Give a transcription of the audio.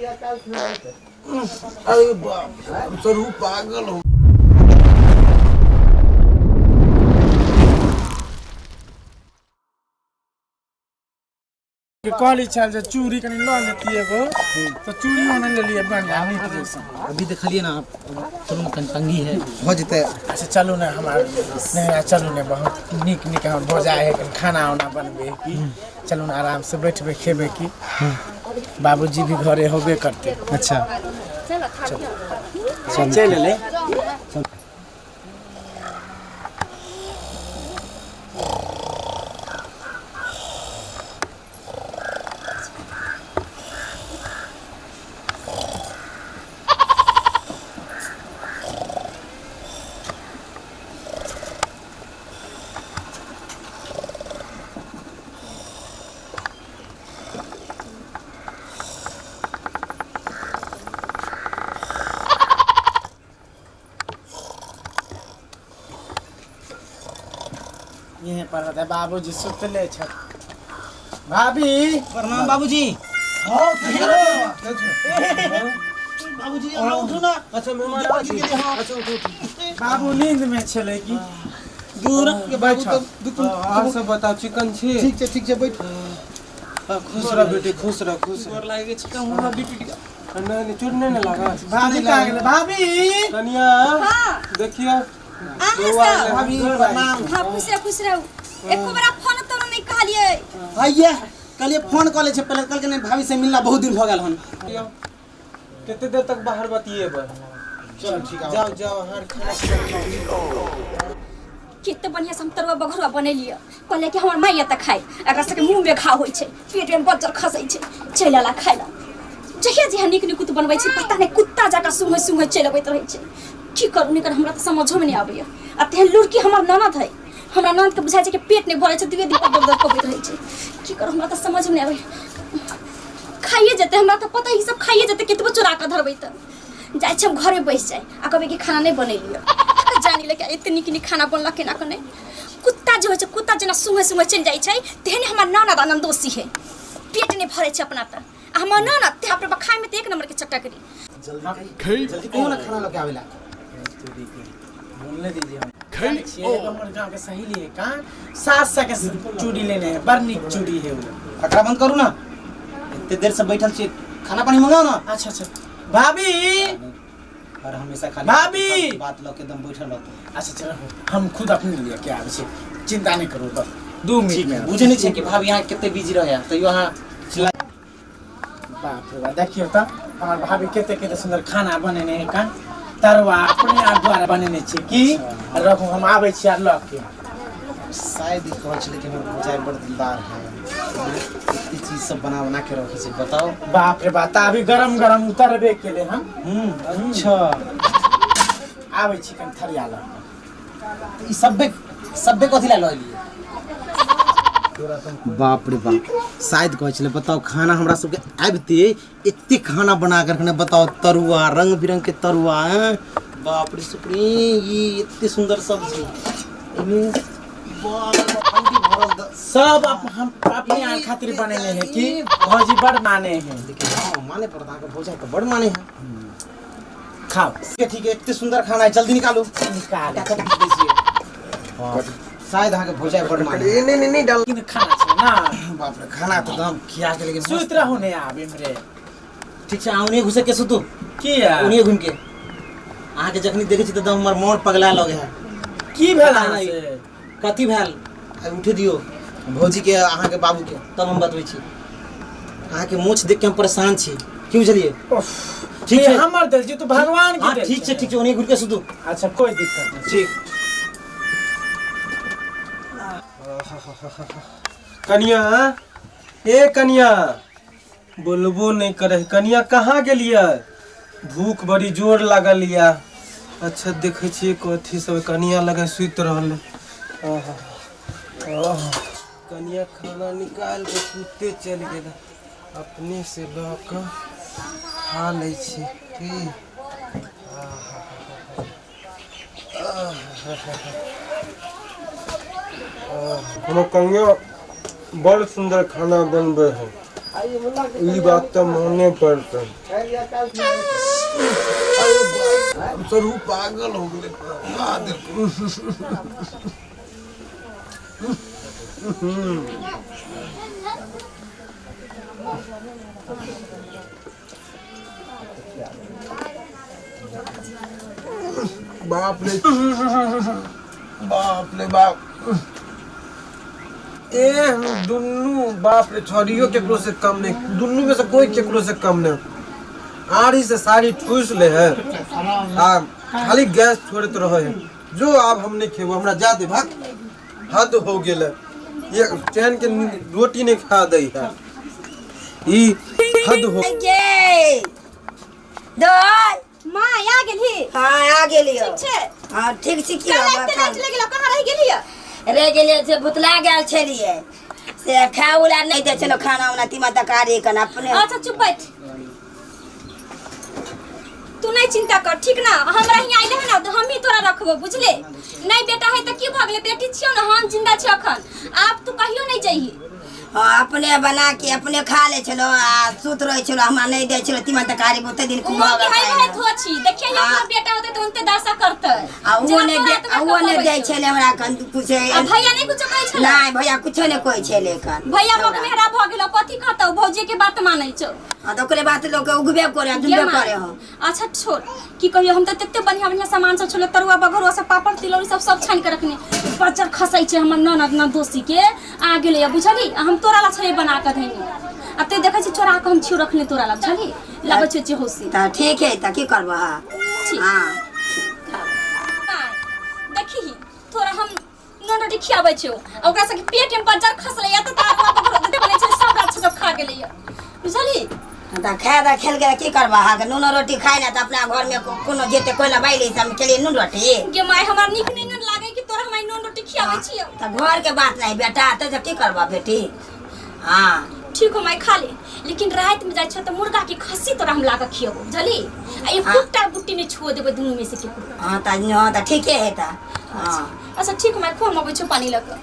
अरे बाप हम सरू पागल हो के कहली छल जे चूड़ी कनि लऽ लेती एगो, तऽ चूड़ियो नहि लेलियै बढ़िआँ नीक जैसन। अभी देखलियै ना, चलू ने, कनि तंगी है, भऽ जेतै। अच्छा चलू ने, हमरा नहीं, चलू ने, बहुत नीक नीक हमर भौजाइ है, कनि खाना उना बनबै की। चलू ने, आराम से बैठबै खेबै की, बाबूजी भी घरे होबे करते। अच्छा चलि एलै। यहीं पर होते बाबूजी सुतले छथि। भाभी प्रणाम बाबूजी। बाबूजी अहाँ उठू ना। अच्छा मेहमान आबै छी। अच्छा उठू उठू। बाबू नींद में छलै की दूर के बाबू बैठो। तऽ दू तीन। आर सब बताउ, चिकन छी? ठीक छै, ठीक छै, बैठ। हाँ, खुश रह बेटी, खुश रह, खुश रह। गोर लागि छै, कहूँ हड्डी टूटि गेल। नहीं नहीं, चोट नहीं ना लागल। भाभी कहाँ गेलै भाभी? कनिया देखियो अहाँ बौआ सब एलै। भाभी प्रणाम। हाँ, खुश रहू, खुश रहू। एको बरा फोन तो नहीं कहलियै। आइए कहलिए फोन कऽ लै छै पहिले, कहलकै नहि भाभी से मिलना बहुत दिन भऽ गेल हन। देखियौ, कते देर तक बाहर बतियेबै? चल ठीक है। जाओ जाओ, अहाँ खाना पीना खाउ। कते बढ़िया से हम तरुआ बघरुआ बनेलियै, कहलियै कि हमर माय एतऽ खाइ, एकरा सबके मुँह में घाव होइ छै, पेट में बज्जर खसै छै, चलि अला खाइ ला। जहिया जहिया नीक निकुत बनबै छै, पता नहि कुत्ता जकाँ सुँघै सुँघै चलि अबैत रहै छै। की करू नहि करू, हमरा तऽ समझोमे नहि आबैया। आ तेहन लुड़की हमर ननद है, हमरा ननदके बुझाइ छै कि पेट नहि भरै छै, दुए दिन पर दौड़ दौड़ कऽ अबैत रहै छै। की करू, हमरा तऽ समझमे नहि आबैया। खाइए जेतै, हमरा तऽ पता ई सब खाइए जेतै, कतबो चोरा कऽ धरबै। तऽ जाइ छी हम घरे बैस जाइ आ कहबै कि खाना नहि बनेलियै, जानी ले कि एते नीक नीक खाना बनलक केना कऽ नहि। कुत्ता जे होइ छै, कुत्ता जेना सुँघै सुँघै चलि जाइ छै, तेहने हमर ननद आ ननदोसी है, पेट नहि भरै छै अपना तऽ आ हमर ननद ते अपना खाइमे तऽ एक नम्बरके चटकरी। जल्दी जल्दी कहियो ना खाना लऽ के आवेला। बोलने दीजिए, हम जानै छियै, एगो हमर गाँव के सहेली है कहाँ 700 के चूड़ी लेने है, बड़ नीक चूड़ी है वो। खतरा बंद करू ना, एते देर से बैठल छी, खाना पानी मंगाओ ना। अच्छा अच्छा भाभी। और हमेशा खाली भाभी! बात लऽ के एकदम बैठल रहत। अच्छा चलो, हम खुद अपने लिए के आबै छी, चिंता नहीं करू, बस 2 मिनट में। बुझै नहि छै कि भाभी अहाँ कते बिजी रहै, तैयो अहाँ बाप रे बाप, देखियौ तऽ हमर भाभी कते कते सुन्दर खाना बनेने है, कन तरुआ अपने आप द्वारा बनेने छी की। रखू, हम आबै छी आर लऽ के। शायद ई कहै छलै कि हमर भौजाइ बड़ दिलदार है, एते चीज सब बना बना के रखै छै, बताओ। बाप रे बाप, तऽ अभी गरम गरम उतरबे केले हम। अच्छा आबै छी कनि थरिया लऽ कऽ। ई सब्बे सब्बे कथी लए लऽ एलियै? बाप रे बाप, शायद कहै छलै बताओ खाना हमरा सबके आबिते एते खाना बना कर रखने, बताओ तरुआ, रंग बिरंग के तरुआ हैं। बाप रे सुप्री, ई एते सुंदर सब्जी, एहिमे बाप रे बाप, हल्दी भरल सब हम अपने यहाँ खातिर बनेने है कि भौजी बड़ माने है। लेकिन हाँ, माने पड़ता है, भौजाई तो बड़ माने है। खाओ। ठीक है, ठीक है, एते सुंदर खाना है, जल्दी निकालू। निकाल। का का दै छियै? बाप, शायद अहाँके भौजाई बड़ माने है। नहीं नहीं नहीं डाल। लेकिन खाना छै ना। बाप रे, खाना तऽ दम खिया के लेकिन सुति रहू ने आब इम्हरे। ठीक छै, अहाँ ओन्हिए घुसक के सुतू। किया? ओन्हिए घुमि के। अहाँके जखनी देखै छी तऽ एकदम हमर मोन पगला लगे है। की भेल पता अहाँ नहि। से? कथी भेल? आइ उठे दियौ भौजी के, अहाँके बाबू के, तब हम बतबै छी। अहाँके मोछ देख के हम परेशान छी, की बुझलियै? उफ, ठीक ये छै। हमर देल छी, तू भगवान के हाँ देल ठीक छै, ठीक छै, ओन्हिए घुरि के सुतू। अच्छा कोई दिक्कत नहीं। ठीक। कनिया, ए कनिया, बोलबो नहीं करे। कनिया कहाँ गेलियै? भूख बड़ी जोर लागल या। अच्छा देखै छियै कथी सब कनिया लगे सुति रहल। आहा, आहा। कनिया खाना निकाल के सुते चलि गेल, अपने से लऽ कऽ खा लै छी की। हमर कनिया बड़ सुन्दर खाना बनबै है। ई बात तऽ माने पड़तै। अरे बाप, सरू पागल हो गेलै। बाप रे बाप रे बाप। ए हम दुनू बाप रे छोड़ियो केकरो से कम नहीं, दुनू में से कोई केकरो से कम नहीं। आड़ी से साड़ी ठूस ले है आ खाली गैस छोड़त रहे है। जो आब हम नहीं खेबो, हमरा जा दे भाग, हद हो गेल है। ये चैन के रोटी नहीं खा दै है, ई हद हो गे दाय। माँ आ गेलही? हाँ आ गेलियो। ठीक छै? हाँ ठीक छी। की कल एते राति लागि गेलौ, कहाँ रहि गेलियै? रहि गेलियै से भुतला गेल छलियै, से खाय उला नहि दै छलो खाना उना तीमन तरकारी कन अपने। अच्छा चुप बैठ, तू नहीं चिंता कर, ठीक ना? हमरा हियाँ अइले है ना तो हम ही तोरा रखबो, बुझले? नहीं बेटा है त की भऽ गेलै, बेटी छियौ ना, हम जिंदा छियौ अखन, आब तू कहियो नहीं जइही। हाँ अपने बना के अपने खा ले छलो आ सुत रहे छलो, हमरा नहीं दै छलो तीमन तरकारी बहुते दिन उमर भऽ के गेल हाय खाइले। हाय थो छी देखिए, हाँ। अपना बेटा होते तो उनते दशा करते। आ उहो जेना नहि तोरा दे तोरा उहो नहि कहबै दै छौ। छलै हमरा कन कुछ। आ भैया नहीं कुछो कहै छलै? नहीं भैया कुछो नहि कहै छलै कन। भैया मकमेहरा भऽ गेलौ, कथी कहतौ? भौजी के बात मानै छौ। हाँ तऽ ओकरे बात लोक उगबे करे गे दुनबे माँ। करे हो। अच्छा छोड़, की कहियो, हम तऽ तते बढ़िया बढ़िया सामान सब छलै, तरुआ बघरुआ सब, पापड़ तिलौरी सब सब छानि के रखने, बच्चर खसै छै हमर ननद न दोषी के आ गेलै, बुझली? आ हम तोरा ला छलै बना कऽ धैने, आ ते देखै छी चोरा कऽ हम छियो रखने तोरा ला, बुझली? लगै छै चेहौसी। तऽ ठीक है, तऽ की करबह? ठीक। हाँ। देखी थोड़ा हम नून रोटी खियाबै छियौ, आ ओकरा सबके पेट में बज्जर खसलै या तऽ तरुआ बघरुआ जते बनै छै सब राक्षस सब खा गेलै, बुझली? तऽ खाय तऽ खेल के की करबह? नूनो रोटी खाय ने तऽ अपना घर में कोनो जेते कोइ बाइले हम खेलिए नून रोटी। गे माय, हमरा नीक नहि ने लागै कि तोरा हम आइ नून रोटी खियाबै छियौ। तऽ घर के बात नहीं बेटा, तऽ की करबह बेटी? हाँ ठीक हो माय, खा ले, लेकिन रात में जाइ छियौ तऽ मुर्गा के खस्सी तोरा हम ला कऽ खियबौ, बुझली? आ एकोटा बुट्टी नहि छुअ देबै दुनू में से केकरो। हाँ तऽ हाँ तऽ ठीके है तऽ हाँ। अच्छा ठीक हो माय, खो, हम अबै छियौ पानी लऽ कऽ।